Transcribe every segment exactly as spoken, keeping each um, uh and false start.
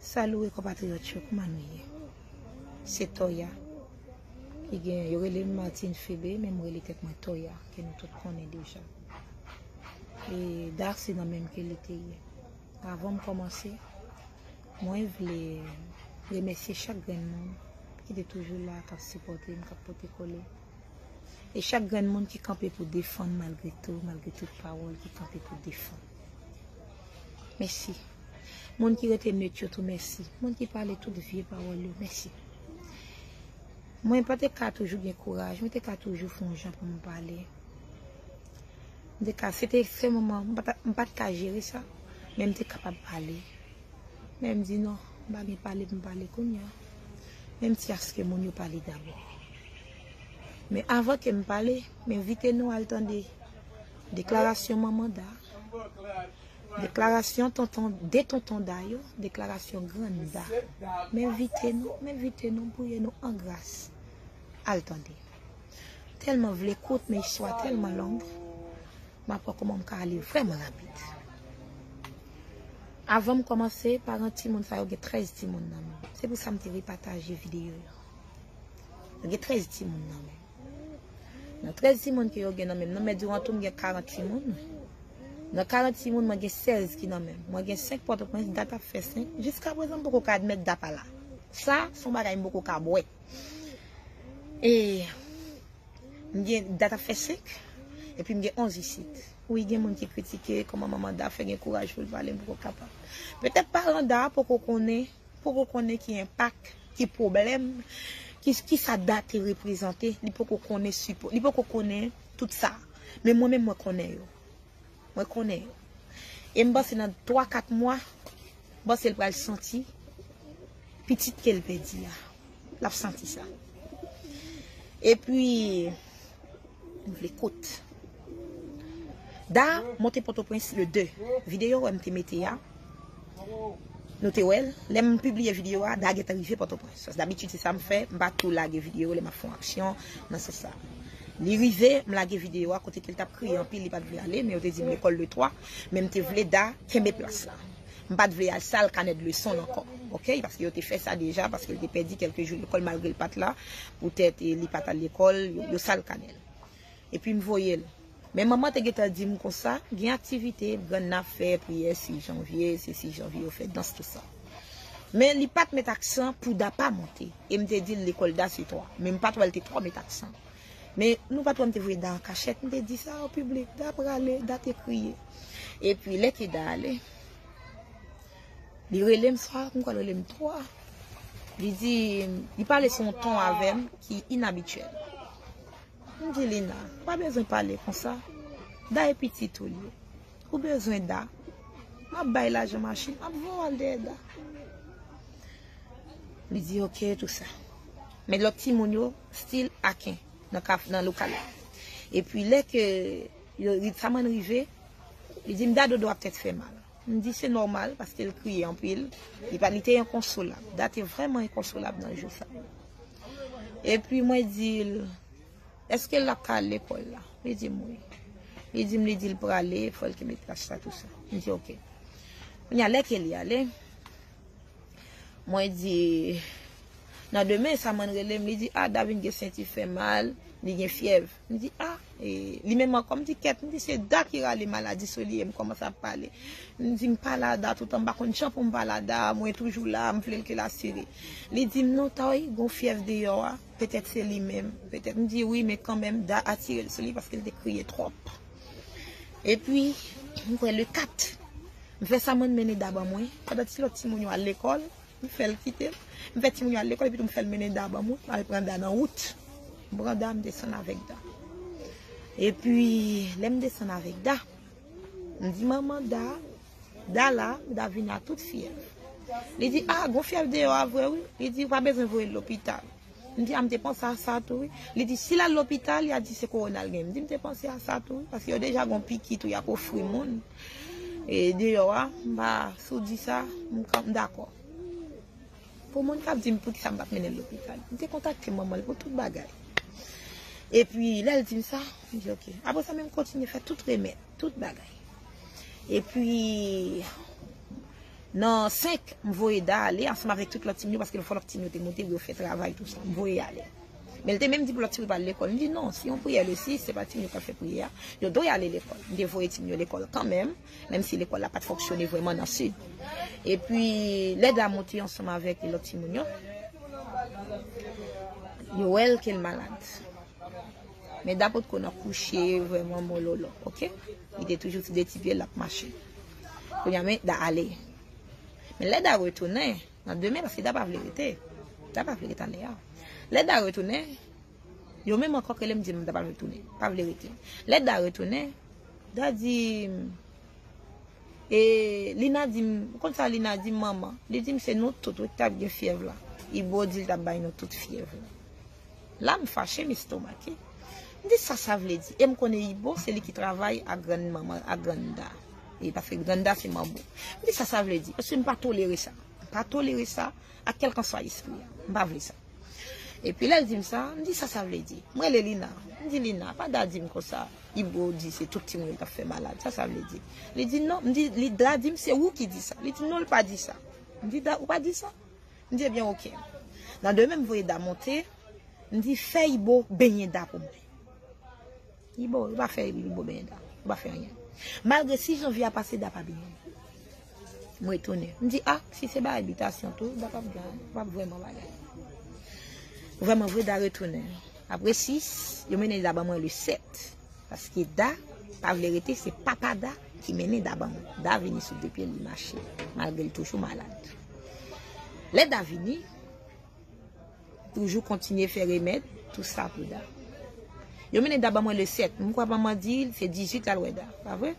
Salut konpatriyòt yo, kòman nou ye? Se Toya ki gen, yo rele m Martine Febe, men m rele tèt mwen Toya, ke nou tout konnen deja. E Da se nan menm ke li te ye. Avan m kòmanse, mwen vle remèsye chak grenn moun ki te toujou la, k ap sipòte m, k ap pote kole. E chak grenn moun ki kanpe pou defann malgre tou, malgre tout pawòl ki kanpe pou defann. Mèsi. Moun ki rete net yo tou, mèsi. Moun ki pale tout vye pawòl yo, mèsi. Mwen pa te ka toujou gen kouraj, mwen te ka toujou fè yon jan pou m pale. M te ka, se te se moman, m pa ta- m pa t ka jere sa, men m te kapab pale. Men m di non, m pa gen pale pou m pale kounye a. Men m ti aske moun yo pale dabò. Men avan ke m pale, m envite nou al tande deklarasyon manman Da, deklarasyon tonton, de tonton Da yo, deklarasyon grann Da. M envite nou, m envite nou, m priye nou an gras. Al tande. Tèlman vle kout, men istwa tèlman long. M ap wè kòman m ka ale vrèman rapid. Avan m kòmanse, paran timoun sa yo gen trèz timoun nan men. Se pou sa m te repataje videyo yo. Yo gen trèz timoun nan men. Nan trèz timoun ke yo gen nan men, nan men diwan tou m gen karant timoun. Nan karant timoun, mwen gen sèz ki nan men. Mwen gen senk Pòtoprens, Dat ap fè senk. Jiska prezan, m poko ka admèt Da pa la. Sa, se yon bagay m poko ka bwè. E m gen Dat ap fè senk, epi m gen onz isit. Wi, gen moun ki kritike kòman manman Da fè gen kouraj pou l pale, m poko kapab. Petèt paran Da poko konnen, poko konnen ki enpak, ki pwoblèm, ki, ki sa Da te reprezante, li poko konnen sipò, li poko konnen tout sa. Men mwen menm, mwen konnen yo. Mwen konnen yo. E m panse nan twa, kat mwa, m panse l pral santi pitit ke l pèdi a. L ap santi sa. Epi, m vle kout. Da monte Pòtoprens le de. Videyo wè m te mete a. Nou te wè l. Lè m pibliye videyo a, Da gentan rive Pòtoprens. Dabitid, se sa m fè. M pa tou lage videyo lè m ap fè yon aksyon nan sans sa. Li rive, m lage videyo a kote ke l t ap kriye anpil, li pa t vle ale, men yo te di m lekòl le twa, men m te vle Da kenbe plas la. M pa t vle al sal kanè de leson l ankò. Oke? Paske yo te fè sa deja, paske l te pèdi kèlke jou lekòl malgre l pa t la, poutèt, e, li pa t al lekòl, yo, yo sal kanè l. Epi m voye l. Men manman te gentan di m konsa, gen aktivite, grann nan ap fè priyè sis janvye, se sis janvye yo fè dans, tout sa. Men li pa t met aksan pou Da pa monte. E m te di l lekòl Da se twa. Men m pa t wè l te twò met aksan. Men nou pa t wè m te voye Da an kachèt, m te di sa o piblik, Da prale, Da te kriye. Epi lè ke Da ale, li rele m swa, m kwè l rele m twa. Li di, li pale sou yon ton avè m ki inabityèl. M di Lina, pa bezwen pale konsa. Da e pitit ou l ye. Ou bezwen Da. M ap bay lajan machin, m ap voye w al dèyè Da. Li di oke, tou sa. Men lòt timoun yo, still aken, nan kaf, nan lokal la. Epi lè ke yo, Samann rive, li di m Da dodo ap tèt fè mal. M di se nòmal, paske l kriye anpil. Li pa, li te enkonsolab. Da te vrèman enkonsolab nan jou sa yo. Epi mwen di l, èske l ap ka al lekòl la? Li di m wi. Li di m, li di l prale, fò l kenbe plas la, tou sa. M di oke. Kounye a, lè ke li ale, mwen di, nan demen, Samann rele m, li di, a, Da vin gen senti fè mal, li gen fyèv. M di, a, e, li menm ankò, m di, kèt, m di, se Da ki rale maladi sou li, e m kòmanse ap pale. M di, m pale a Da toutan, m pa konn jan pou m pale a Da, mwen toujou la, m vle l ke l asire. Li di m, non, Toy, gon fyèv deyò a, petèt se li menm, petèt. M di, wi, men kanmenm, Da atire l sou li paske l te kriye twòp. Epi, m kwè le kat, m fè Samann mennen Da ban mwen, pandan ti lòt timoun yo al lekòl, m fè l kite m. M fè timoun yo al lekòl, epi tou m fè l mennen Da ban mwen, m al pran Da nan wout. M pran Da, m desann avèk Da. Epi, lè m desann avèk Da, m di manman Da, Da la, Da vin a tout fyèv. Li di, a, gon fyèv deyò a vre wi. Li di, ou pa bezwen voye l lopital. M di, a, m te panse a sa tou wi. Li di, si l al lopital, y a di se kowona l gen. M di, m te panse a sa tou wi, paske yo deja gon piki tou y ap ofri moun. E deyò a, m pa, si w di sa, m ka, m dakò. Pou moun k ap di m poukisa m pa t mennen l lopital, m te kontakte manman l pou tout bagay. Epi, lè l di m sa, m di oke. Apre sa, men m kontinye fè tout remèd, tout bagay. Epi, Nan senk, m voye Da ale ansanm avèk tout lòt timoun yo, paske fò lòt timoun yo te monte pou yo fè travay, tou sa. M voye ale. Men l te menm di pou lòt timoun yo pa al lekòl. M di non, si yon priyè le sis, se pa timoun yo k ap fè priyè a. Yo dwe ale lekòl. M te voye timoun yo lekòl kanmenm, menm si lekòl la pa t fonksyone vrèman nan sid. Epi, lè Da monte ansanm avèk lòt timoun yo, yo wè l ke l malad. Men Da potko nan kouche vrèman mololo, oke? Li te toujou sou de ti pye l ap mache. Kounye a, men Da ale. Men lè Da retounen, nan demen, paske Da pa vle rete. Da pa vle rete anlè a. Lè Da retounen, yo menm ankò k rele m di m Da pa vle tounen, pa vle rete. Lè Da retounen, Da di m, e Lina di m, ou konn sa Lina di m, manman? Li di m se nou tout wi k t ap gen fyèv la. Ibo di l t ap bay nou tout fyèv la. La, m fache, m estomake. M di sa sa vle di. E m konnen Ibo, se li ki travay ak grann manman, ak grann Da. E paske grann Da se manbo. M di sa sa vle di. Paske m pa tolere sa. M pa tolere sa ak kèlkanswa espri a. M pa vle sa. Epi lè l di m sa, m di sa sa vle di. M rele Lina. M di Lina, pa Da di m konsa. Ibo di se tout timoun yo t ap fè malad. Sa sa vle di. Li di non. M di, li Da di m se ou ki di sa. Li di non, l pa di sa. M di Da, ou pa di sa? M di ebyen oke. Nan demen m voye Da monte, m di fè Ibo benyen Da pou mwen. Ibo, yo pa fè Ibo benyen Da. Yo pa fè anyen. Malgre sis janvye a pase, Da pa benyen. M retounen. M di a, si se bagay bitasyon tou, Da p ap gen, p ap vrèman bagay. Vrèman vre, Da retounen. Apre sis, yo mennen Da ban mwen le sèt. Paske Da pa vle rete, se papa Da ki mennen Da ban mwen. Da vini sou de pye l, li mache, malgre l toujou malad. Lè Da vini, toujou kontinye fè remèd, tou sa pou Da. Yo mennen Da ban mwen le sèt. M kwè manman di se dizuit l al wè Da, pa vre?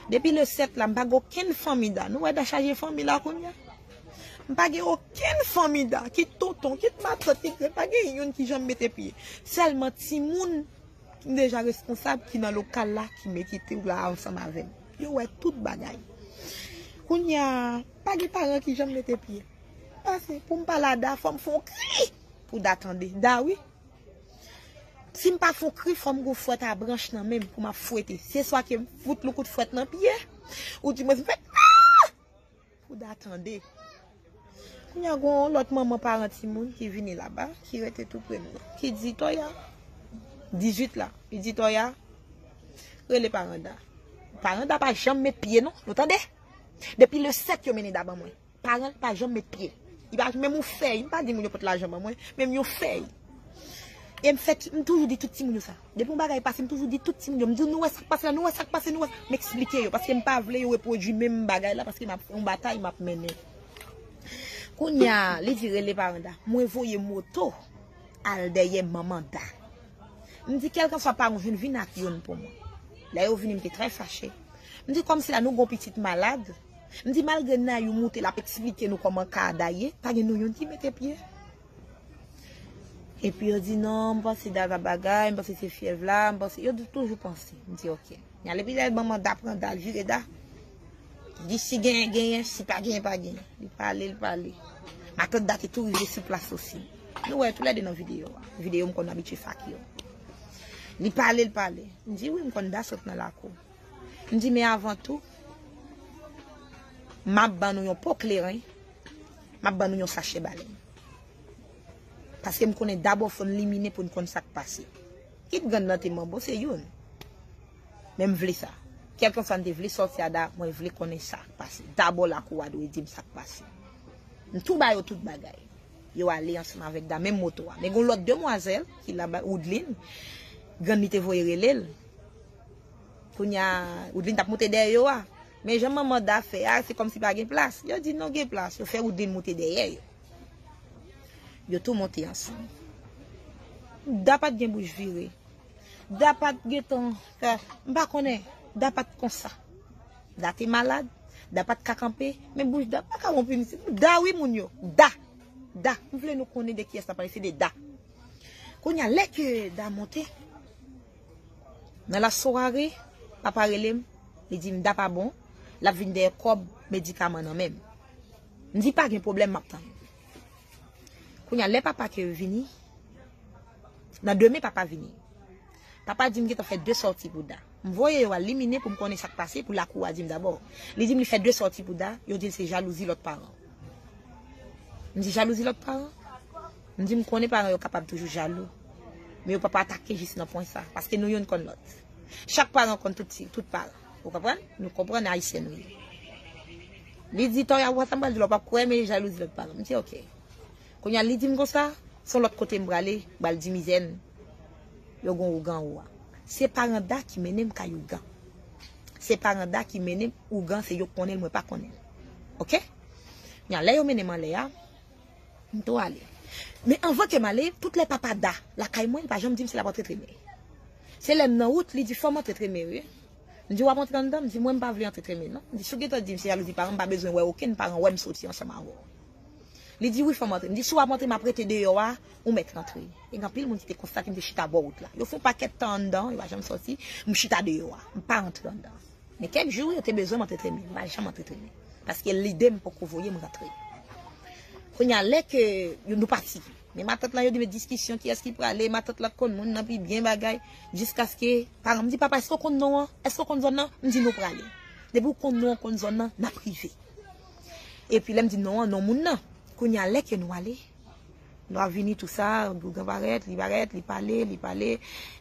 Depi le sèt la, m pa gen okenn fanmi Da. Nou wè Da chaje fanmi la kounye a? M pa gen okenn fanmi Da, kit tonton, kit matant, kit grann, pa gen youn ki janm mete pye. Sèlman timoun ki deja responsab ki nan lokal la ki mete tou la ansanm avè m. Yo wè tout bagay. Kounye a, pa gen paran ki janm mete pye. Pase, pou m pale a Da, fò m fè yon kri pou Da tande. Da wi. Si m pa fè yon kri, fò m gon fwèt a branch nan men m pou m ap fwete. Se swa ke m fout l yon kout fwèt nan pye, oudimwens m fè a! Pou Da tande. Kounye a gon lòt manman paran timoun ki vini laba, ki rete tou pre m nan, ki di Toya, dizuit la, li di Toya, rele paran Da. Paran Da pa janm met pye non, nou tande? Depi le sèt yo mennen Da ban mwen. Paran l pa janm met pye. Li pa menm yon fèy, m pa di moun yo pot lajan ban mwen, menm yon fèy. E m fè, m toujou di tout timoun yo sa. Depi yon bagay pase, m toujou di tout timoun yo. M di nou wè sa k pase la, nou wè sa k pase, nou wè. M eksplike yo, paske m pa vle yo repwodui menm bagay la, paske m ap fè yon batay, m ap mennen. Kounye a, li di rele paran Da. Mwen voye moto al dèyè manman Da. M di kèlkanswa paran w jwenn, vin ak youn pou mwen. Lè yo vini, m te trè fache. M di kòmsi la nou gon pitit malad. M di malgre Nayou moute, l ap eksplike nou kòman ka a Da ye, pa gen nou youn ki mete pye. Epi yo di non, m panse Da t ap bagay, m panse se fyèv la, m panse, yo di toujou panse. M di oke. Kounye a epi lè manman Da pran Da, l vire Da. Li di si genyen, genyen, si pa genyen, pa genyen. Li pale, li pale. Matant Da te tou rive sou plas osi. Nou wè toulède nan videyo a. Videyo m konn abitye fake yo. Li pale, li pale. M di wi, m konn Da sot nan lakou. M di men avan tou, m ap ban nou yon po kleren, m ap ban nou yon sachè balen. Paske m konnen dabò fò n limine pou n konn sa k pase. Kit grann nan te manbo, se youn. Men m vle sa. Kèlkanswa n te vle sòti a Da, mwen vle konnen sa k pase. Dabò lakou a dwe di m sa k pase. M tou ba yo tout bagay. Yo ale ansanm avèk Da, menm moto a. Men gon lòt demwazèl ki laba, Woodline, grann li te voye rele l. Kounye a, Woodline t ap monte dèyè yo a. Men jan manman Da fè a, se kòmsi pa gen plas. Yo di non, gen plas. Yo fè Woodline monte dèyè yo. Yo tou monte ansanm. Da pa t gen bouch vire. Da pa t gentan ka, m pa konnen. Da pa t konsa. Da te malad. Da pa t ka kanpe. Men bouch Da pa ka wonp isit. Da wi moun yo. Da. Da. M vle nou konnen de kiyès n ap pale. Se de Da. Kounye a, lè ke Da monte, nan lasware, papa rele m, li di m Da pa bon, l ap vin dèyè kòb medikaman nan men m. M di pa gen pwoblèm, m ap tann. Kounye a, lè papa ke vini, nan demen papa vini. Papa di m gentan fè de sòti pou Da. M voye yo al limine pou m konnen sa k pase, pou lakou a di m dabò. Li di m li fè de sòti pou Da, yo di l se jalouzi lòt paran. M di jalouzi lòt paran? M di m konnen paran yo kapab toujou jalou. Men yo p ap atake jis nan pwen sa, paske nou youn konn lòt. Chak paran konn tout, ti- tout paran. Ou konprann? Nou konprann Ayisyen nou ye. Li di, Toya, ou wè sa m pral di la, ou p ap kwè, men jalouzi lòt paran. M di, oke. Kounye a, li di m konsa, se yon lòt kote m prale, m pral di mizè n, yo gon ougan ou a. Se paran Da ki mennen m kay ougan. Se paran Da ki mennen m ougan, se yo k konnen l, mwen pa konnen l. Oke? Kounye a, lè yo mennen m anlè a, m tou ale. Men anvan ke m ale, tout lè papa Da lakay mwen, li pa janm di m si l ap antre tremen. Se lè m nan wout, li di, fò m antre tremen, wi. M di, w ap antre anndan? M di, mwen, m pa vle antre tremen, non. M di, si w gentan di m se jalouzi paran, m pa bezwen wè okenn paran wè m soti ansanm avè w. Li di, wi, fò m antre. M di, si w ap antre, m ap rete deyò a, ou mèt rantre. E gen anpil moun ki te konstate m te chita bò wout la. Yo fè yon pakèt tan anndan, yo pa janm sòti, m chita deyò a. M pa rantre anndan. Men kèk jou, yo te bezwen m antre tremen. M pa janm antre tremen. Paske lide m poko voye m rantre. Kounye a, lè ke yo, nou pati. Men matant lan, yo di, men diskisyon, kiyès ki prale, matant la konn moun nan pi byen bagay. Jiskaske, paran m di, papa, èske w konn non an? Èske w konn zòn nan? M di, nou prale. Depi w konn non an, konn zòn nan, n ap rive. Epi lè m di non an, non moun nan. Kounye a, lè ke nou ale, lè w ap vini, tou sa, ougan parèt, li parèt, li pale, li pale,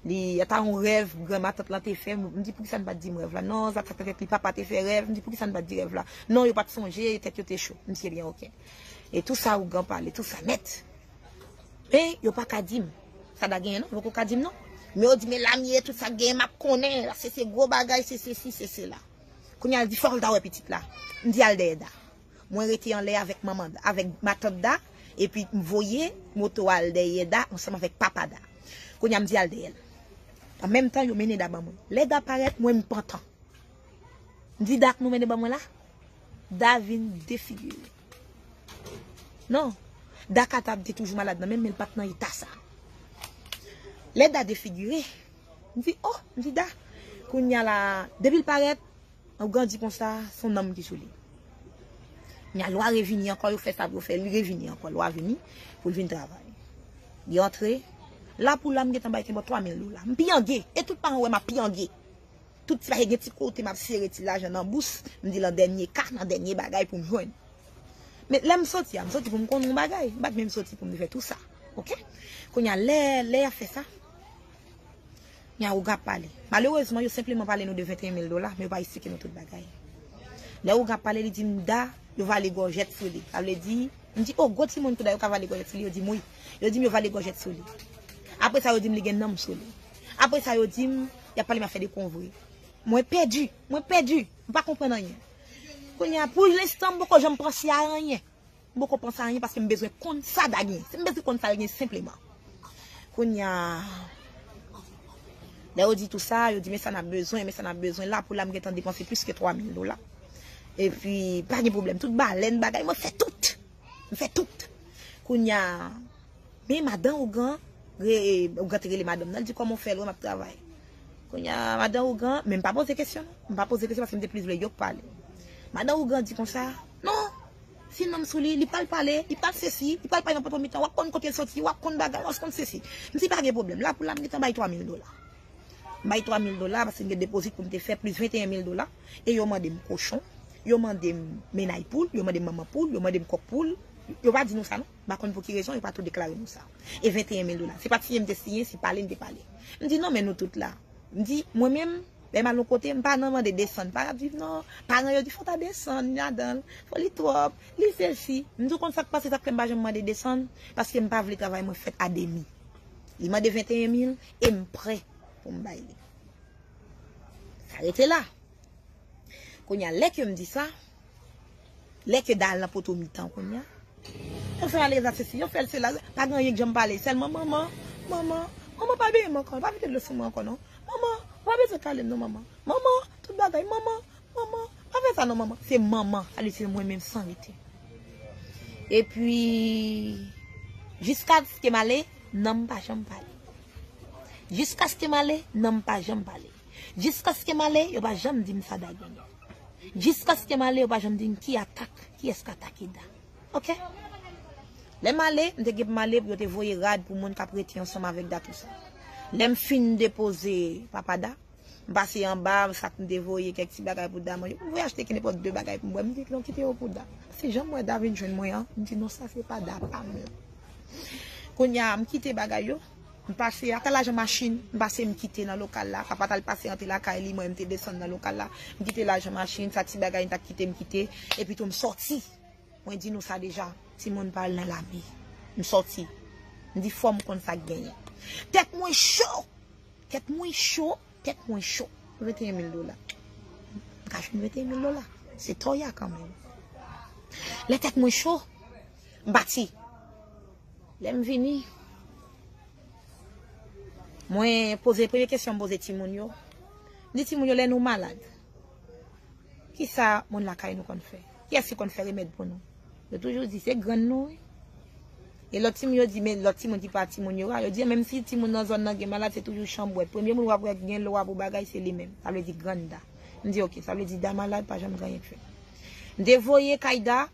li ata yon rèv granmatant lan te fè. M di, poukisa n pa t di m rèv la? Non, sa t fè tèt li, papa te fè rèv. M di, poukisa n pa t di rèv la? Non, yo pa t sonje, tèt yo te cho. M di, ebyen, oke. E tou sa, ougan pale, tou sa nèt. Men, yo pa ka di m. Sa Da genyen, non, yo poko ka di m, non. Men yo di, men Lamie, tout sa k genyen, m ap konnen, se, se gwo bagay, se sesi, se sela. Kounye a, l di, fòk l ta wè pitit la. M di, al dèyè Da. Mwen rete anlè avèk manman, avèk matant Da, epi m voye moto a al dèyè Da ansanm avèk papa Da. Kounye a m di al dèyè l. An menm tan, yo mennen Da ban mwen. Lè Da parèt, mwen m pantan. M di Da k nou mennen ban mwen la. Da vin defigire. Non. Da Kata te toujou malad nan men m, men l pa t nan eta sa. Lè Da defigire, m di, oh, m di Da. Kounye a la, depi l parèt, Ougan di konsa, se yon nanm ki sou li. Nya lwa revini ankò, yo fè sa pou yo fè, li revini ankò, lwa vini pou l vin travay. Li antre, la pou la m gentan bay kenbòt twa mil dola. M pyange, e tout paran wè m ap pyange. Tout ti bagay gen ti kote m ap sere ti lajan nan bous, m di lan dènye ka, nan dènye bagay pou m jwenn. Men lè m soti a, m soti pou m konnen yon bagay, m pa t menm soti pou m te fè tou sa. Oke? Kounye a, lè, lè y ap fè sa, Nya Ougan ap pale. Malerezman, yo senpleman pale nou de venteyen mil dola, men yo pa esplike nou tout bagay. Lè Ougan ap pale, li di m, Da, yo vale gòjèt sou li. Sa vle di, m di, oh, gwo timoun tou Da, yo ka vale gòjèt sou li? Yo di m, wi. Yo di m yo vale gòjèt sou li. Apre sa, yo di m li gen nanm sou li. Apre sa, yo di m, y ap pale m afè de konvre. Mwen pèdi, mwen pèdi. M pa konprann anyen. Kounye a, pou lenstan, m poko janm panse a anyen. M poko panse a anyen paske m bezwen konn sa Da gen. Se m bezwen konn sa l gen senpleman. Kounye a, lè yo di tou sa, yo di, men sa n ap bezwen, men sa n ap bezwen. La pou la, m gentan depanse plis ke twa mil dola. Epi, pa gen pwoblèm. Tout balèn, bagay, mwen fè tout. M fè tout. Kounye a, men madan Ougan, re, Ougan te rele madanm nan, l di, kòman w fè l wè m ap travay? Kounye a, madan Ougan, men m pa poze kesyon, non. M pa poze kesyon paske m te plis vle yo k pale. Madan Ougan di konsa, non, si nanm sou li, li pral pale, li pral sesi, li pral pale nan poto mitan, w ap konn kote l soti, w ap konn bagay, w ap konn sesi. M di, pa gen pwoblèm, la pou la, m gentan bay twa mil dola. M bay twa mil dola paske m gen depozit pou m te fè, plis venteyen mil dola. E yo mande m kochon, yo mande m mennay poul, yo mande m manman poul, yo mande m kòk poul. Yo pa di nou sa, non. M pa konn pou ki rezon, yo pa tou deklare nou sa. E venteyen mil dola. Se pa t siyen m te siyen, se pale m te pale. M di, non, men nou tout la. M di, mwen menm, lè m al yon kote, m pa nan mande desann. Pa ap viv, non. Paran yo di, fò w ta desann ladan l. Fò li twòp. Li sesi. M di, w konn sa k pase, sa k fè m pa janm mande desann? Paske m pa vle travay mwen fèt a demi. Li mande venteyen mil e m prè pou m bay li. Sa rete la. Kounye a, lè ke m di sa, lè ke Da al nan poto mitan kounye a, yo fè l ale egzèsis, yo fè l sela, pa gen anyen k janm pale, sèlman manman, manman, manman pa benyen m ankò, pa mete dlo sou mwen ankò non. Manman, ou pa bezwen kale m non manman. Manman, tout bagay, manman, manman, pa fè sa non manman. Se manman, sa vle di se mwen menm san rete. Epi, jiskaske m ale, nanm pa janm pale. Jiskaske m ale, nanm pa janm pale. Jiskaske m ale, yo pa janm di m sa Da genyen. Jiskaske m ale, yo pa janm di m ki atak, kiyès k atake Da. Oke? Lè m ale, m te gen pou m ale pou yo te voye rad pou moun k ap rete ansanm avèk Da tou sa. Lè m fin depoze papa Da, M pase anba, sa k m te voye, kèk ti bagay pou Da manje. M voye achte ki nenpòt de bagay pou m bwè. M di, "Non, kite yo pou Da." Se jan m wè Da vin jwenn mwen an, m di, "Non, sa se pa Da pa m lan." Kounye a, m kite bagay yo. M pase, ata lajan machin, m pase, m kite nan lokal la. Papa t al pase antre lakay li, mwen, m te desann nan lokal la. M kite lajan machin, sa ti bagay, m t ap kite, m kite. Epi tou, m sòti. Mwen di nou sa deja, timoun pa al nan lame. M sòti. M di fò m konn sa k genyen. Tèt mwen cho! Tèt mwen cho! Tèt mwen cho! Venteyen mil dola. M ka jwenn venteyen mil dola. Se toya kanmenm. Lè tèt mwen cho, m pati. Lè m vini, mwen poze, premye kesyon m poze timoun yo. M di timoun yo, lè nou malad, kisa moun lakay nou konn fè? Kiyès ki konn fè remèd pou nou? Yo toujou di, se grann nou, wi. E lòt timoun yo di, men lòt timoun ki pa timoun yo a, yo di, menm si timoun nan zòn nan gen malad, se toujou chanbwèt. Premye moun w ap wè gen lwa pou bagay, se li menm. Sa vle di grann Da. M di, "Oke, sa vle di Da malad, pa janm gen anyen k fèt." M te voye kay Da,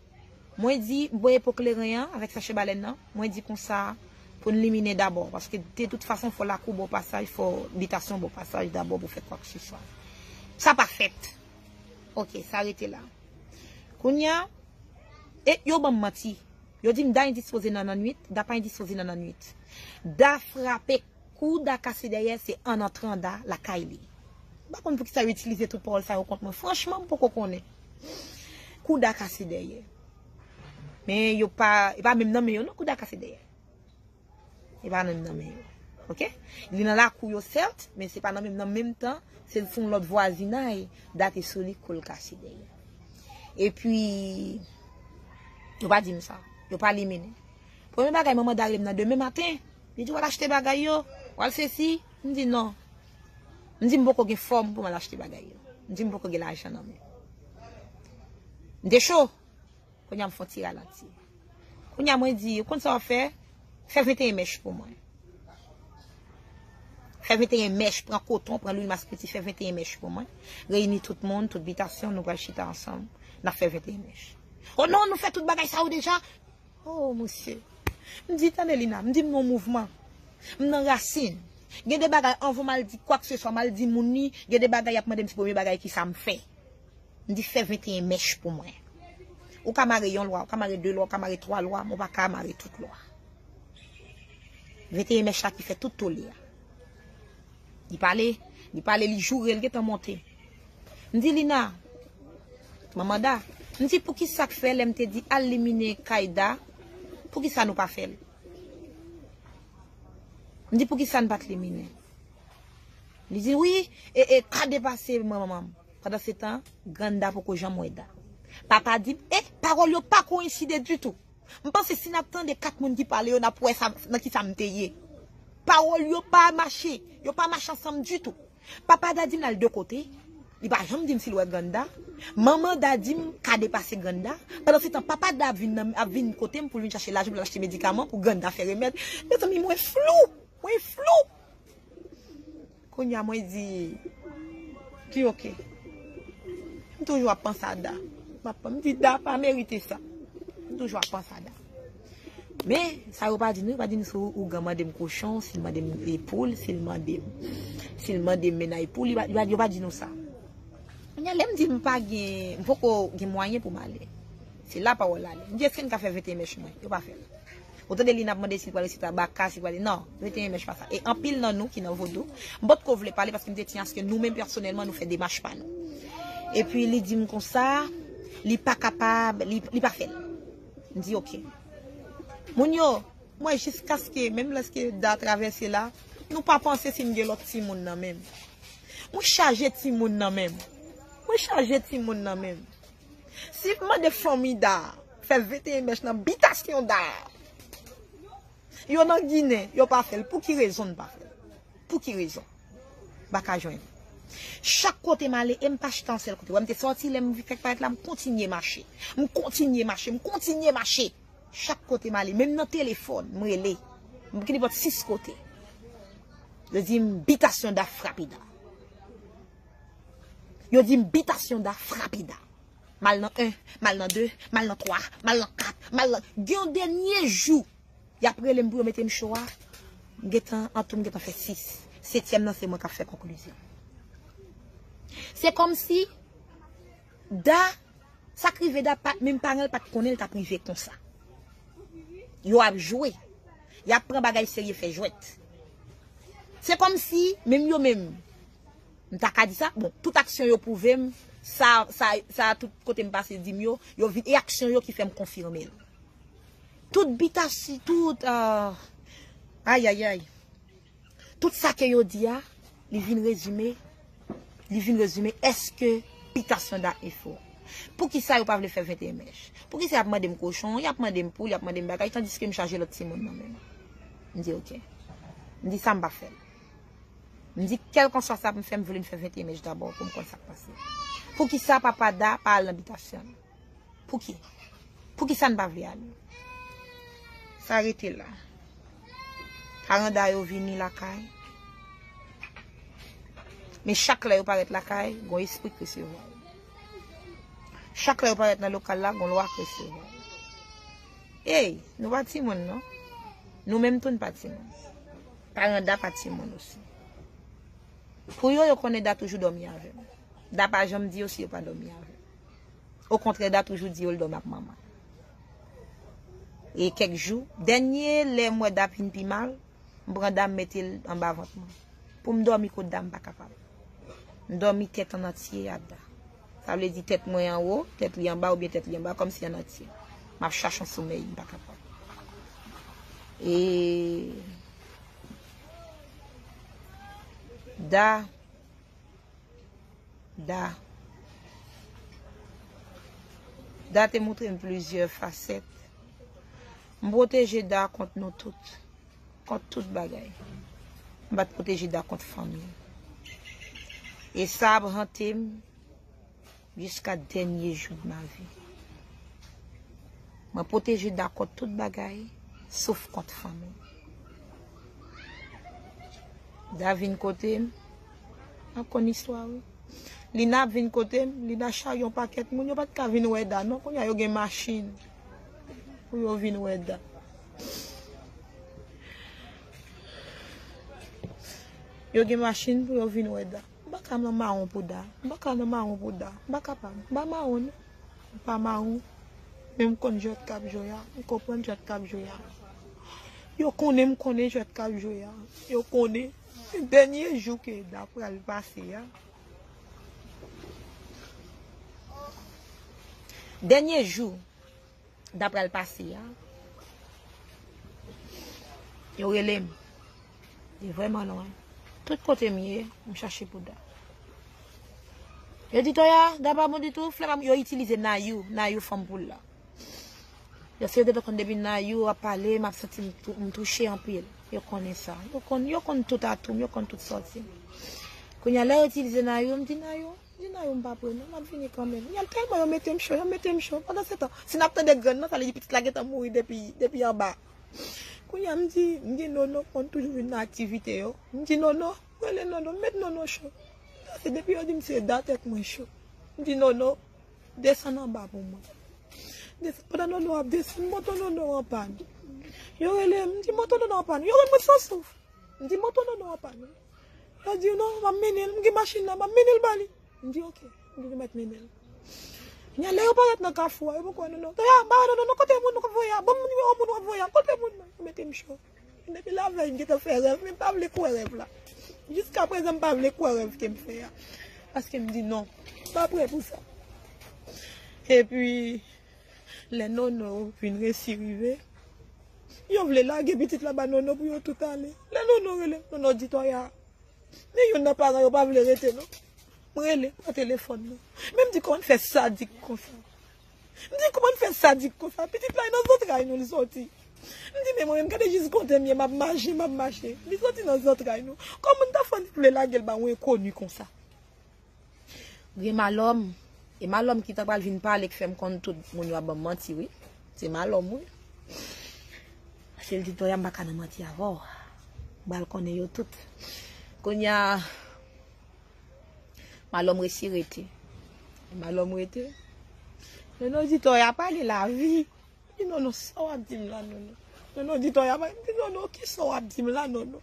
mwen di, m voye po kleren an avèk sachè balèn nan. Mwen di konsa, pou n liminen dabò, paske de tout fason, fò lakou ba w pasaj, fò bitasyon ba w pasaj dabò pou fè kwakeseswa. Sa pa fèt. Oke, sa rete la. Kounye a, e yo ban m manti. Yo di m Da endispoze nan lannwit, Da pa endispoze nan lannwit. Da frape, kou Da kase dèyè, se an antran Da lakay li. M pa konn poukisa yo itilize tout pawòl sa yo kont mwen. Franchman, m poko konnen. Kou Da kase dèyè. Men yo pa, e pa menm nan men yo non, kou Da kase dèyè. E pa nan menm nan men yo. Oke? Li nan lakou yo, sèt, men se pa nan menm, nan menm tan, se sou yon lòt vwazinay, Da te sou li, kou l kase dèyè. Epi, yo pa di m sa. Yo pa liminen. Premye bagay, manman Da rele m nan demen maten. Li di, "W al achte bagay yo, w al sesi." M di, "Non." M di, "M poko gen fòm pou m al achte bagay yo." M di, "M poko gen lajan nan men." M te cho. Kounye a m fè yon ti ralanti. Kounye a mwen di, "Ou konn sa w ap fè? Fè venteyen mèch pou mwen. Fè venteyen mèch, pran koton, pran lwil maskreti, fè venteyen mèch pou mwen. Reyini tout moun, tout bitasyon, nou pral chita ansanm, n ap fè venteyen mèch." "O non, nou fè tout bagay sa yo deja." O, mesye. M di, "Tande, Lina," m di, "M nan mouvman. M nan rasin. Gen de bagay, anvan m al di kwakeseswa, m al di moun ni, gen de bagay y ap mande m, se premye bagay ki sa m fè." M di, "Fè venteyen mèch pou mwen. Ou ka mare yon lwa, ou ka mare de lwa, ou ka mare twa lwa, men ou pa ka mare tout lwa." Venteyen mèch la ki fè tout tole a. Li pale, li pale, li joure, li gentan monte. M di, "Lina, manman Da," m di, "Poukisa k fè lè m te di al liminen kay Da, poukisa nou pa fè l?" M di, "Poukisa n pa t liminen?" Li di, "Wi, e, e, ka depase manman m." Pandan se tan, grann Da poko janm wè Da. Papa di, e, pawòl yo pa koyenside ditou. M panse si n ap tande kat moun ki pale yo, n ap wè sa, nan ki sa m te ye. Pawòl yo pa mache, yo pa mache ansanm ditou. Papa Da di m l al de kote, li pa janm di m si l wè grann Da. Manman Da di m ka depase grann Da. Pandan se tan, papa Da ap vin, nan, ap vin kote m pou l vin chache lajan pou l achte medikaman pou grann Da fè remèd. Mezanmi, mwen flou, mwen flou. Kounye a mwen di, di oke. M toujou ap panse a Da. M ap, m di Da pa merite sa. M toujou ap panse a Da. Men, sa yo pa di nou, yo pa di nou si ougan mande m kochon, si l mande m poul, si l mande m, si l mande m mennaj poul, yo pa, yo pa, yo pa di nou sa. Kounye a, lè m di m pa gen, m poko gen mwayen pou m ale. Se la pawòl la ale. M di, èske n ka fè venteyen mèch mwen? Yo pa fè l. Ou tande Lina ap mande si l pral resite a baka, si l pral, non, venteyen mèch pa sa. E anpil nan nou ki nan vodou, m potko vle pale paske m te tyen aske nou menm pèsonèlman nou fè demach pa nou. Epi li di m konsa, li pa kapab, li, li pa fè l. M di oke. Moun yo, mwen jiskaske, menm lèske Da travèse la, nou pa panse si m gen lòt timoun nan men m. Mwen chaje timoun nan men m. Mwen chaje timoun nan men m. Si m mande fanmi Da fè venteyen mèch nan bitasyon Da, yo nan Ginen, yo pa fè l. Pou ki rezon n pa fè l? Pou ki rezon? M pa ka jwenn. Chak kote m ale, e m pa chita yon sèl kote. Wè, m te sòti, lè m fèk parèt la, m kontinye mache. M kontinye mache, m kontinye mache. Chak kote m ale, menm nan telefòn, m rele. M gen nenpòt sis kote. Yo di m bitasyon Da frape Da. Yo di m bitasyon Da frape Da. M al nan en, m al nan de, m al nan twa, m al nan kat, m al nan, gen yon dènye jou, y ap rele m pou yo mete m cho a. M gentan, an tou, m gentan fè sis. Setyèm nan, se mwen k ap fè konklizyon. Se kòmsi Da, sa k rive Da, pa, menm paran l pa t konnen l t ap rive konsa. Yo ap jwe. Y ap pran bagay serye fè jwèt. Se kòmsi, menm yo menm, m ta ka di sa, bon, tout aksyon yo pwouve m, sa, sa, sa, tout kote m pase di m yo, yo vin, e aksyon yo ki fè m konfime l. Tout bitasi, tout, ah, ayayay. Tout sa ke yo di a, li vin rezime, li vin rezime èske bitasyon Da e fò. Poukisa yo pa vle fè venteyen mèch? Poukisa y ap mande m kochon, y ap mande m poul, y ap mande m bagay, tandiske m chaje lòt timoun nan men m? M di oke. M di sa m pa fè l. M di kèlkanswa sa pou m fè, m vle n fè venteyen mèch dabò pou m konn sa k pase. Poukisa papa Da pa al nan bitasyon l? Pouki? Poukisa n pa vle ale? Sa rete la. Paran Da yo vini lakay. Men chak lè yo parèt lakay, gon espri k resevwa yo. Chak lè yo parèt nan lokal la, gon lwa k resevwa yo. Ey, nou pa timoun non. Nou menm tou n pa timoun. Paran Da pa timoun osi. Pou yo, yo konnen Da toujou dòmi avè m. Da pa janm di yo si yo pa dòmi avè m. Okontrè, Da toujou di yo l dòmi ak manman. E kèk jou, dènye lè m wè Da vin pi mal, m pran Da m mete l anba vant mwen. Pou m dòmi kot Da m pa kapab. M dòmi tèt an antye a Da. Sa vle di tèt mwen anwo, tèt li anba oubyen tèt li anba, kòmsi an antye. M ap chache yon somèy, m pa kapab. E Da Da. Da te montre m plizyè fasèt. M pwoteje Da kont nou tout. Kont tout bagay. M pa t pwoteje Da kont fanmi l. E sa ap hante m jiska dènye jou de ma vie. Mwen pwoteje Da kont tout bagay, sof kont fanmi. Da vin kote m, m ap konn istwa wi. Lina ap vin kote m, Lina charye yon pakèt moun, yo pa t ka vin wè Da non, kounye a yo gen machin pou yo vin wè Da. Yo gen machin pou yo vin wè Da. M pa ka nan mawon pou Da. M pa ka nan mawon pou Da. M pa kapab. M pa mawon non. M pa mawon. Men m konn jwèt k ap jwe a. M konprann jwèt k ap jwe a. Yo konnen m konnen jwèt k ap jwe a. Yo konnen. Dènye jou ke Da pral pase a. Dènye jou Da pral pase a. Yo rele m. Li vrèman lwen. Tout kote m ye, m chache pou Da. Yo di Toya, Da pa bon ditou, flè pa bon, yo itilize Nayou, Nayou fanm poul la. Yo se yo te konn depi Nayou ap pale, m ap santi m tou- m touche anpil. Yo konnen sa. Yo konn, yo konn tout atou m, yo konn tout sòti m. Kounye a lè yo itilize Nayou, m di Nayou, Di Nayou m pa pre non, m ap vini kanmenm. Yal tèlman yo mete m cho, yo mete m cho. Pandan se tan, si n ap tande grenn nan, sa vle di pitit la gentan mouri depi, depi anba. Kounye a m di, m di Nono konn toujou vin nan aktivite yo. M di Nono, rele Nono, met Nono cho. Sa se depi yo di m se Da tèt mwen cho. M di Nono, desann anba pou mwen. Desann, pandan Nono ap desann, moto Nono an pàn. Yo rele m, m di moto Nono an pàn. Yo rann mwen san souf. M di moto Nono an pàn. Yo di non, m ap mennen l, m gen machin nan, m ap mennen l ba li. M di oke, m di nou mèt mennen l. Kounye a lè yo parèt nan kafou a, yo poko wè Nono. Toya, m pa wè Nono non, kote moun w ap voye a? Ban m nimewo moun w ap voye a, kote moun nan? Yo mete m cho. Depi lavèy m gentan fè rèv, men m pa vle kwè rèv la. Jiska prezan m pa vle kwè rèv ke m fè a. Paske m di non, m pa prè pou sa. Epi, lè Nono vin resi rive, yo vle lage pitit la ba Nono pou yo tout ale. Lè Nono rele m, Nono di Toya, men youn nan paran yo pa vle rete non. M rele, pran telefòn nan. Men m di kòman n fè sadik konsa. M di kòman n fè sadik konsa. Pitit la e nan zantray nou li sòti. M di men mwen menm gade jis kote m ye, m ap mache, m ap mache. Li sòti nan zantray nou. Kòman n ta fè n vle lage l ba yon enkoni konsa? Gen malòm. E malòm ki ta pral vin pale k fè m konn tout moun yo ap ban m manti wi. Se malòm wi. Paske l di Toya m pa ka nan manti avè w. M pral konnen yo tout. Kounye a, malòm resi rete. Malòm rete. Nono di Toya pale lavi. Di Nono, sa w ap di m la, Nono? Nono di Toya, m di Nono, kisa w ap di m la, Nono?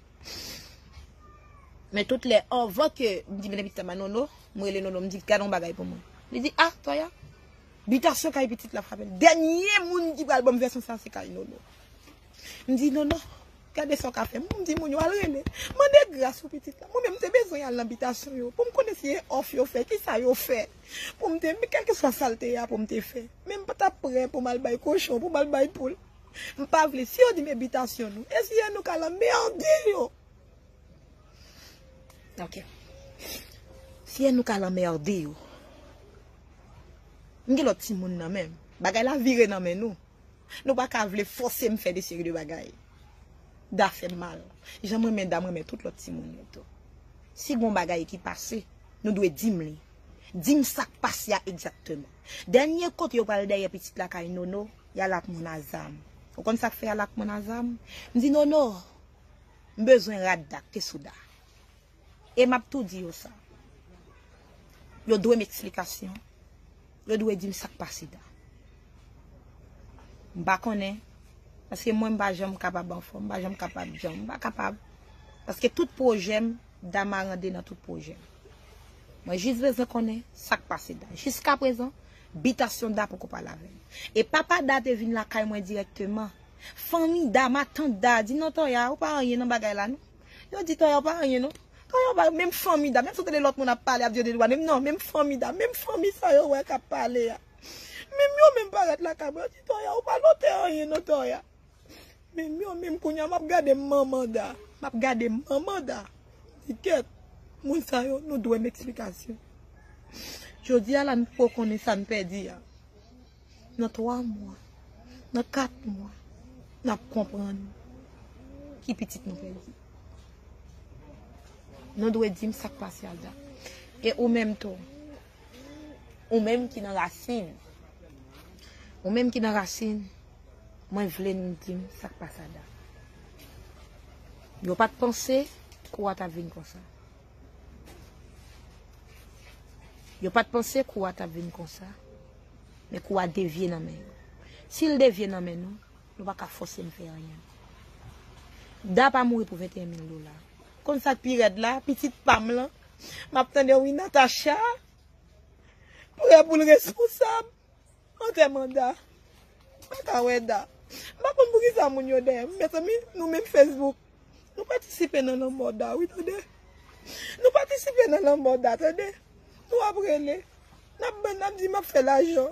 Men tout lè, anvan ke m di mennen pitit la ba Nono, M rele Nono, m di, "Gade yon bagay pou mwen." Li di, "Ah, Toya, bitasyon kay pitit la frape l." Dènye moun ki pral ban m vèsyon sa, se kay Nono. M di, "Nono, gade sa w ka fè." M di, "Moun yo al rele. Mande gras pou pitit la." Mwen menm, m te bezwen al nan bitasyon yo pou m konnen si e òf yo fè, ki sa yo fè. Pou m te, men kèlkeswa sa l te ye a, pou m te fè. Men m pa t ap prè pou m al bay kochon, pou m al bay poul. M pa vle. Si yo di m e bitasyon nou, e si e nou k al anmède yo? Ok. Si e nou k al anmède yo. M gen lòt timoun nan men m. Bagay la vire nan men nou. Nou pa ka vle fòse m fè de seri de bagay. Da fè m mal. Jan m renmen Da, m renmen tout lòt timoun yo tou. Si gon bagay ki pase, nou dwe di m li. Di m sa k pase a egzakteman. Dènye kote yo pral dèyè pitit la kay Nono, y al ak moun a zam. Ou konn sa k fè y al ak moun a zam? M di, "Nono, m bezwen rad Da k te sou Da." E m ap tou di yo sa. Yo dwe m eksplikasyon. Yo dwe di m sa k pase Da. M pa konnen. Paske mwen, m pa janm kapab anfòm. M pa janm kapab janm. M pa kapab. Paske tout pwojè m, Da marande nan tout pwojè m. Mwen jis bezwen konnen sa k pase Da. Jiskaprezan, bitasyon Da poko pale avè m. E papa Da te vin lakay mwen dirèkteman. Fanmi Da, matant Da, di, "Non, Toya, ou pa anyen nan bagay la, non." Yo di, "Toya, ou pa anyen, non." Toya, ou pa, menm fanmi Da, menm si w tande lòt moun ap pale, ap di yo de dwa, menm non, menm fanmi Da, menm fanmi sa yo wè k ap pale a. Menm yo menm parèt lakay mwen, yo di, "Toya, ou pa note anyen, non, Toya." Menm yo menm kounye a, m ap gade manman Da. M ap gade manman Da. Di, "Kèt, moun sa yo, nou dwe m eksplikasyon." Jodi a la, n poko konnen sa n pèdi a. Nan twa mwa, nan kat mwa, n ap konprann ki pitit nou pèdi. Nou dwe di m sa k pase a Da. E ou menm tou, ou menm ki nan rasin, ou menm ki nan rasin, mwen vle n di m sa k pase a Da. Yo pa t panse kou a t ap vin konsa. Yo pa t panse kou a t ap vin konsa. Men kou a devye nan men yo. Si l devye nan men nou, nou pa ka fòse m fè anyen. Da pa mouri pou venteyen mil dola. Konn sa k pi rèd la, pitit pa m lan, m ap tande, "Wi, Natacha prè pou l responsab antèman Da." M pa ka wè Da. M pa konn poukisa moun yo dèyè m. Mezanmi, nou menm Facebook, nou patisipe nan lanmò Da, wi, tande. Nou patisipe nan lanmò Da, tande. Nou ap rele. N ap ban, n ap di m ap fè lajan.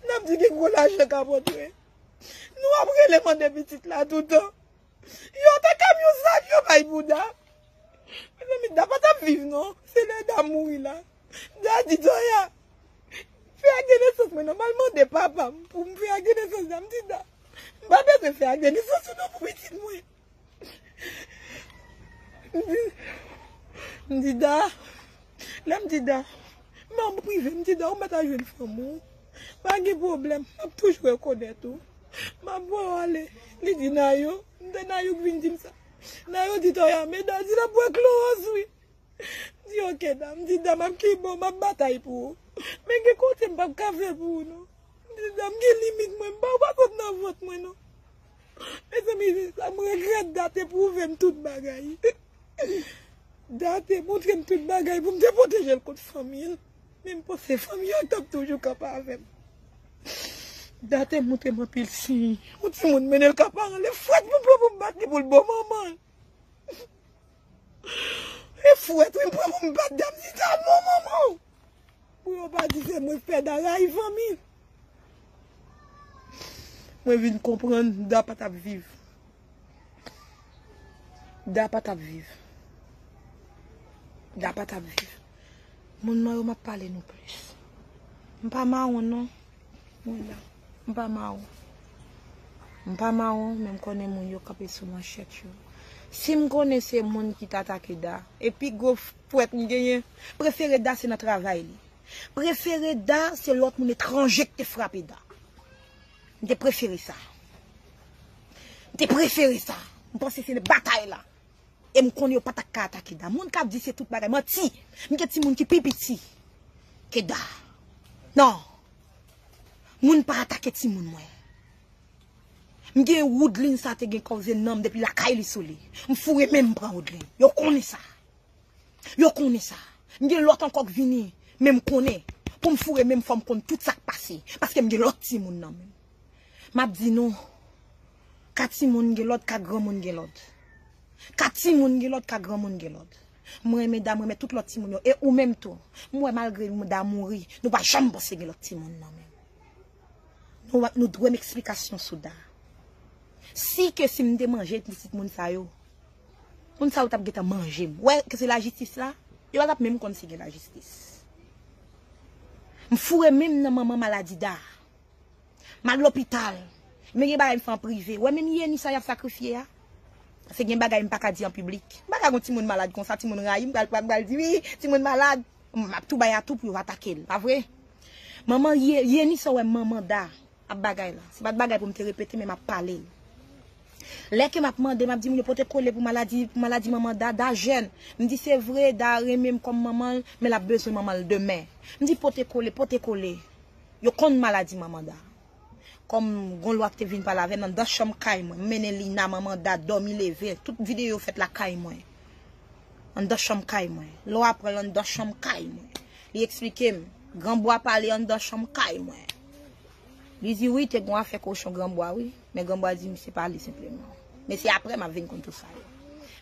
N ap di gen gwo lajan k ap rantre. Nou ap rele mande pitit la toutan. Yo te kamyon zam yo bay pou Da. Mezanmi, Da pa t ap viv non. Se lè Da mouri la. Da di Toya, "Fè ak de nesans mwen non, m al mande papa m pou m fè ak de nesans Da." M di Da, "M pa bezwen fè ak de nesans ou non pou pitit mwen." M di, m di Da, lè m di Da, m an prive, m di Da, "Ou mèt al jwenn fanm ou. Pa gen pwoblèm, m ap toujou rekonèt ou. M ap voye w ale." Li di Nayou, m te Nayou k vin di m sa. Nayou di Toya, "Men Da di l ap bwè klowòz wi." M di, "Ok, Da." M di, "Da, m ap kenbe w, m ap batay pou ou. Men gen kote m p ap ka fè pou ou non." M di, "Da, m gen limit mwen, m pa, ou pa sot nan vant mwen non." Mezanmi, sa m regrèt, Da te pwouve m tout bagay. Da te montre m tout bagay pou m te pwoteje l kont fanmi l. Men m panse fanmi an t ap toujou kanpe avè m. Da te montre m anpil siy. Yon timoun mennen l ka paran l, e fwèt pou m pran pou m bat li pou l bon manman l. E fwèt wi m pran pou m bat Da, m di Da bon manman w. Pou yo pa di se mwen k fè Da rayi fanmi l. Mwen vin konprann Da pa t ap viv. Da pa t ap viv. Da pa t ap viv. Moun nan yo m ap pale nou plis. M pa mawon non. Mwen la. M pa mawon. M pa mawon, men m konnen moun yo kanpe sou manchèt yo. Si m konnen se moun ki t atake Da, e pi gwo fwèt m genyen, prefere Da se nan travay li. Prefere Da se lòt moun etranje ki te frape Da. M te prefere sa. M te prefere sa. M panse se batay la. E m konnen yo pa t ap ka atake Da. Moun k ap di se tout bagay, manti. M gen timoun ki pi piti ke Da. Non. Moun pa atake timoun mwen. M gen Woodline sa te gen koze nanm depi lakay li sou li. M foure men m pran Woodline. Yo konnen sa. Yo konnen sa. M gen lòt ankò k vini, men m konnen. Pou m foure men m, fò m konn tout sa k pase. Paske m gen lòt timoun nan men m. M ap di nou, ka timoun gen lòd, ka granmoun gen lòd. Ka timoun gen lòd, ka granmoun gen lòd. Mwen renmen Da, mwen renmen tout lòt timoun yo. E ou menm tou. M wè malgre Da mouri, nou pa janm panse gen lòt timoun nan men m. Nou, nou dwe m eksplikasyon sou Da. Si ke si m te manje pitit moun sa yo, moun sa yo t ap gentan manje m. Wè ke se lajistis la, yo pa t ap menm konn si gen lajistis. M foure men m nan manman maladi Da. M al lopital. Men gen bagay m fè an prive. Wè menm Yeni sa y ap sakrifye a. Se gen bagay m pa ka di an piblik. M pa ka gon timoun malad konsa, timoun rayi m, pral pral pral di wi, timoun malad. M ap tou bay atou pou yo atake l, pa vre? Manman Ye- Yeni sa w wè manman Da ap bagay la. Se pa t bagay pou m te repete, men m ap pale l. Lè ke m ap mande, m ap di moun yo pote kole pou maladi, pou maladi manman Da, Da jèn. M di se vre, Da renmen m kòm manman l, men l ap bezwen manman l demen. M di pote kole, pote kole. Yo konn maladi manman Da. Kòm gon lwa ki te vin pale avè m anndan chanm kay mwen, m mennen Lina, manman Da, dòmi leve, tout videyo fèt lakay mwen. Anndan chanm kay mwen. Lwa pran l anndan chanm kay mwen. Li eksplike m, Granbwa pale anndan chanm kay mwen. Li di wi, te gon afè kochon Granbwa wi, men Granbwa di m se pa li senpleman. Men se aprè m ap vin konn tout sa yo.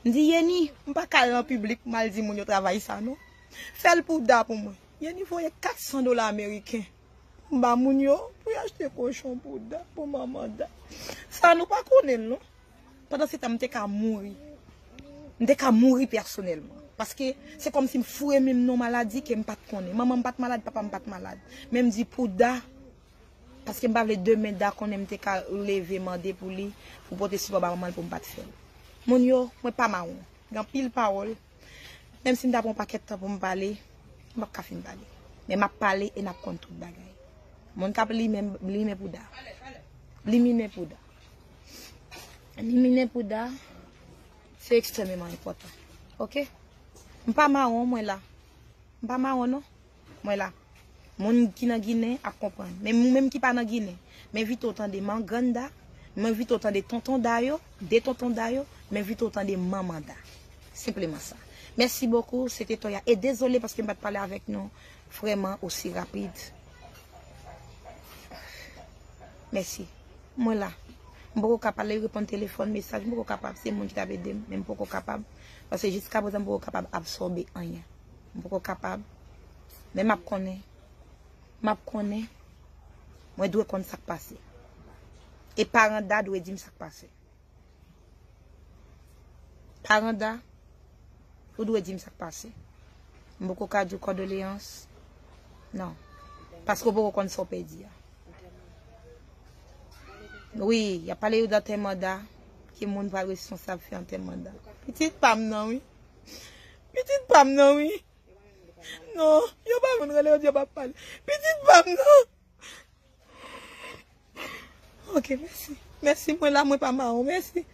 M di Yeni, m pa ka al nan piblik m al di moun yo travay sa non. Fè l pou Da pou mwen. Yeni voye kat san dola ameriken m ba moun yo pou y achte kochon pou Da, pou manman Da. Sa nou pa konnen l non. Pandan se tan m te ka mouri. M te ka mouri pèsonèlman. Paske se kòmsi m foure men m nan maladi ke m pa t konnen. Manman m pa t malad, papa m pa t malad. Men m di pou Da, paske m pa vle demen Da konnen m te ka leve mande pou li, pou pote sipò ba manman l pou m pa t fè l. Moun yo, mwen pa mawon. Gen anpil pawòl. Menm si m ta pran yon pakèt tan pou m pale, m p ap ka fin pale. Men m ap pale e n ap konn tout bagay. Moun k ap limen, limen pou Da. Liminen pou Da. Liminen pou Da, se ekstrèmeman enpòtan. Oke? M pa mawon, mwen la. M pa mawon, non. Mwen la. Moun ki nan Ginen ap konprann. Men moun menm ki pa nan Ginen, m envite w tande Mangrann Da, m envite w tande Tonton Da yo, de Tonton Da yo, m envite w tande Manman Da. Senpleman sa. Mèsi bokou, se te Toya. E dezole paske m pa t pale avèk nou vrèman osi rapid. Mèsi. Mwen la. M poko ka pale, reponn telefòn, mesaj, m poko kapab. Se moun ki t ap ede m, men m poko kapab. Paske jiska prezan, m poko kapab absòbe anyen. M poko kapab. Men m ap konnen. M ap konnen. Mwen dwe konn sa k pase. E paran Da dwe di m sa k pase. Paran Da, ou dwe di m sa k pase. M poko ka di w kondoleyans. Non. Paske w poko konn sa w pèdi a. Wi, y ap pale yo d antèman Da, ki moun pral responsab fè antèman Da. Pitit pa m nan, wi. Pitit pa m nan, wi. Non, yo pa vin rele yo di yo p ap pale. Pitit pa m nan. Ok, mèsi. Mèsi, mwen la, mwen pa mawon. Mèsi.